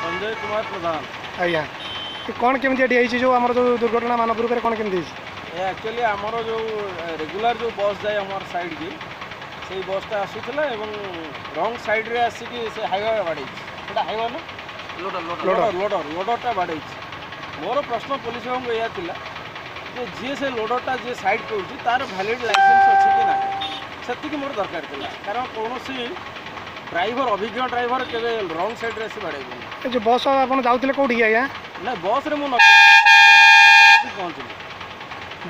ସଞ୍ଜୟ କୁମାର ପ୍ରଧାନ। ଆଜ୍ଞା, କ'ଣ କେମିତି ଏଠି ହେଇଛି? ଯେଉଁ ଆମର ଯେଉଁ ଦୁର୍ଘଟଣା ମାନପୁର ଉପରେ କ'ଣ କେମିତି ହେଇଛି? ଏ ଆକ୍ଚୁଆଲି ଆମର ଯେଉଁ ରେଗୁଲାର ଯେଉଁ ବସ୍ ଯାଏ ଆମର ସାଇଡ଼୍କି, ସେଇ ବସ୍ଟା ଆସୁଥିଲା ଏବଂ ରଙ୍ଗ ସାଇଡ଼୍ରେ ଆସିକି ସେ ହାଇୱା ବାଡ଼େଇଛି। ସେଇଟା ହାଇୱା ନା ଲୋଡର? ଲୋଡର, ଲୋଡରଟା ବାଡ଼େଇଛି। ମୋର ପ୍ରଶ୍ନ ପୋଲିସ ବାବୁଙ୍କୁ ଏଇଆ ଥିଲା ଯେ ଯିଏ ସେ ଲୋଡରଟା ଯିଏ ସାଇଡ଼୍ କରୁଛି, ତାର ଭ୍ୟାଲିଡ଼ ଲାଇସେନ୍ସ ଅଛି କି ନାହିଁ, ସେତିକି ମୋର ଦରକାର ଥିଲା। କାରଣ କୌଣସି ଡ୍ରାଇଭର, ଅଭିଜ୍ଞ ଡ୍ରାଇଭର କେବେ ରଙ୍ଗ ସାଇଡ଼୍ରେ ଆସି ବାଡ଼େଇବନି। ଏ ଯେଉଁ ବସ୍, ଆପଣ ଯାଉଥିଲେ କେଉଁଠିକି ଆଜ୍ଞା? ନା, ବସ୍ରେ ମୁଁ ନ ପହଞ୍ଚିଲି।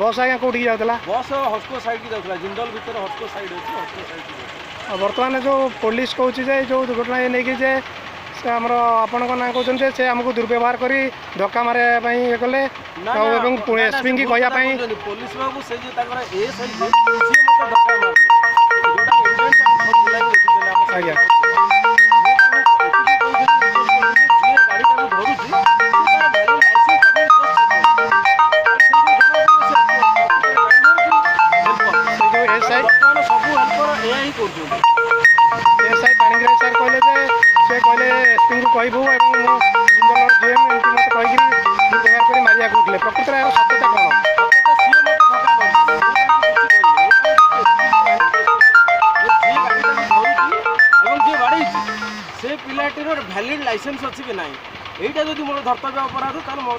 ବସ୍ ଆଜ୍ଞା କେଉଁଠିକି ଯାଉଥିଲା? ବସ୍ ହସ୍କୋ ସାଇଡ଼୍କି ଯାଉଥିଲା। ଜିନ୍ଦଲ ଭିତରେ ହସ୍କୋ ସାଇଡ଼୍ ଅଛି, ହସ୍କୋ ସାଇଡ଼୍କି ଯାଉଥିଲା। ଆଉ ବର୍ତ୍ତମାନ ଯେଉଁ ପୋଲିସ କହୁଛି ଯେ ଯେଉଁ ଦୁର୍ଘଟଣା ଏ ନେଇକି ଯେ ସେ ଆମର ଆପଣଙ୍କ ନାଁ କହୁଛନ୍ତି ଯେ ସେ ଆମକୁ ଦୁର୍ବ୍ୟବହାର କରି ଧକ୍କା ମାରିବା ପାଇଁ ଇଏ କଲେ ନା। ଆଉ ଏବଂ ଏସ୍ପିଙ୍କି କହିବା ପାଇଁ। ପୋଲିସ ବାବୁ, ସେ ଯେ ତାଙ୍କର ଏସ୍ I, ସିଏ ମୋତେ ଧକ୍କା ମାରିଲେ, ଯୋଉଟା ଏଭିଡେନ୍ସ ଆମ ସବୁ ପିଲା ବି ଦେଖିଥିଲେ ଆମ ମୁଁ ତାଙ୍କୁ ଏତିକି କହିଥିଲି, ରିକ୍ୱେଷ୍ଟ କରିଥିଲି, ଯିଏ ଗାଡ଼ିଟାକୁ ଧରୁଛି ସେ ତାର ଭ୍ୟାଲିଡ୍ ଲାଇସେନ୍ସଟା ଖାଲି ଜଷ୍ଟ ଚେକ୍ କରୁ। ଆଉ ସେଇଠୁ ଜଣାପଡ଼ିବ ସେ ଡ୍ରାଇଭର କି ହେଲ୍ପର। ସେ ଯେଉଁ ଏସ୍ I ବର୍ତ୍ତମାନ ସବୁ ହେଲ୍ପର ଏଇଆ ହିଁ କରୁଛନ୍ତି। ଏସ୍ I Panigrahi sir କହିଲେ ଯେ ସେ କହିଲେ ଏସ୍ପିଙ୍କୁ କହିବୁ ଏବଂ ମୁଁ ଜିନ୍ଦଲର ଜିଏମ୍, ଏମିତି ମୋତେ କହିକିରି ଦୁର୍ବ୍ୟବହାର କରି ମାରିବାକୁ ଉଠିଲେ। ପ୍ରକୃତରେ ଏହାର ସତ୍ୟତା କ'ଣ? ସତ୍ୟତା, ସିଏ ମୋତେ ଧକ୍କା ମାରିଛନ୍ତି। ମୁଁ ତାଙ୍କୁ କିଛି କହିନି। ମୁଁ ତାଙ୍କୁ just ଏତିକି ଯେ ଯିଏ ଗାଡ଼ିଟାକୁ ଧରୁଛି ଏବଂ ଯିଏ ବାଡ଼େଇଛି, ସେ ପିଲାଟିର ଭ୍ୟାଲିଡ୍ ଲାଇସେନ୍ସ ଅଛି କି ନାହିଁ। ଏଇଟା ଯଦି ମୋର ଧର୍ତ୍ତବ୍ୟ ଅପରାଧ, ତାହେଲେ ମୋ